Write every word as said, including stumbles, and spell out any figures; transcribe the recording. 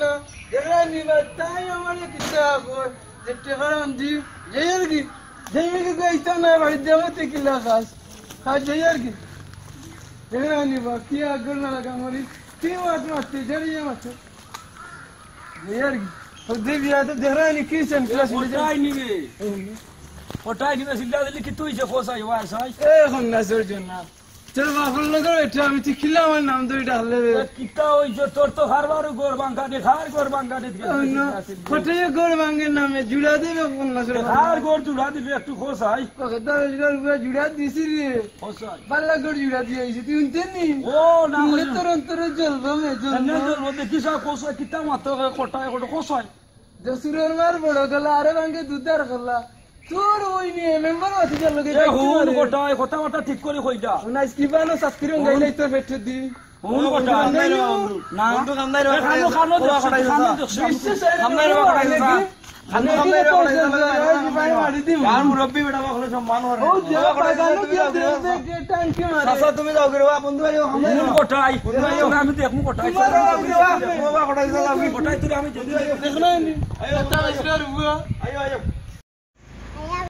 না, দেখরা নি বা, তাই আমারে কিতা কয়, যে টেকা আনছি, যাইয়ার কি? যাইয়ার কি কই, ইতা না, বাড়িত যাবো, তে কিলা খাস? খাস যাইয়ার কি? দেখরা নি বা, কি আগর না লাগা মরি, কি মাত মারতে, জড়িয়ে মারতে। যাইয়ার কি? ও দে বিয়া তো দেখরা নি, কি সেন ক্লাস মিলে যায়। কটাই নিবে? এই, কটাই নিবে, চিল্লা দিলি কি তুই যে খোঁজ আই, ওয়ার সাই? এ, এখন না, জোর জোর না। তোর বাপর লগে এটা আমি তুই কিলা আমার নাম ধরে ডাকলে রে? এ, কিতা অইছে? তোর তো হারবারও ঘর ভাঙ্গা দে, হার ঘর ভাঙ্গা দে। অন্য কটাই ঘর ভাঙ্গের নামে জুড়া দেবে পঞ্চাশ টাকা। হার ঘর জুড়া দিবে, একটু খোঁজ আই। কত হাজার রুপা জুড়া দিছি রে। খোঁজ আই। বাল্লা ঘর জুড়া দিয়ে আইছি, তুই উনতে নি? ও, না, শুনলে খোঁজ তোর অন্তরে জ্বলবো মে, জ্বলবো। এমনি জ্বলবো, দেখি সব খোঁজ আই, কিতা মাত্র কটাই, কটাই খোঁজ আই। জসুরের মার বড় গলা, আরে ভাঙ্গে দুধার গলা। তোর ওই নিয়ে মেম্বার আছে যার লগে এ, দেখতে হুন পারে। কটাই, কথা কথা ঠিক করে কইলা। হুন, আইস কি বানো সাতকিরং হুন। গাইলে তোর পেটে দি। হুন কটাই। কান্দাই রে বন্ধু। না। বন্ধু কান্দাই রে এ, বাবা, কানো, কানো ও দেখছো, বাবা, কানো দেখছো। বিশ্বাস হয় না, কান্দাই রে বাবা, বাবা, কান্দাই। নাকি? কান্দো, কান্দো, এরে, কান্দো, কান্দো, কান্দো। ভাই, মারি দিমু। আর মুরব্বি বেটা, বাবা, হলে সম্মান করে। ও, যা, কান্দো, কান্দো, কান্দো, কান্দো, কান্দো। চাচা, তুমি যাও রে, বাবা, বন্ধু আইও, বন্ধু আইও। কোথায়? বন্ধু আইও। আমি দেখমু কোথায়। তোমার বাবা, বাবা, কোথায় যাও, আমি কোথায় তুই আমি দেখি। দেখো না নি? আইও, আইও, আইও। আইও, আইও।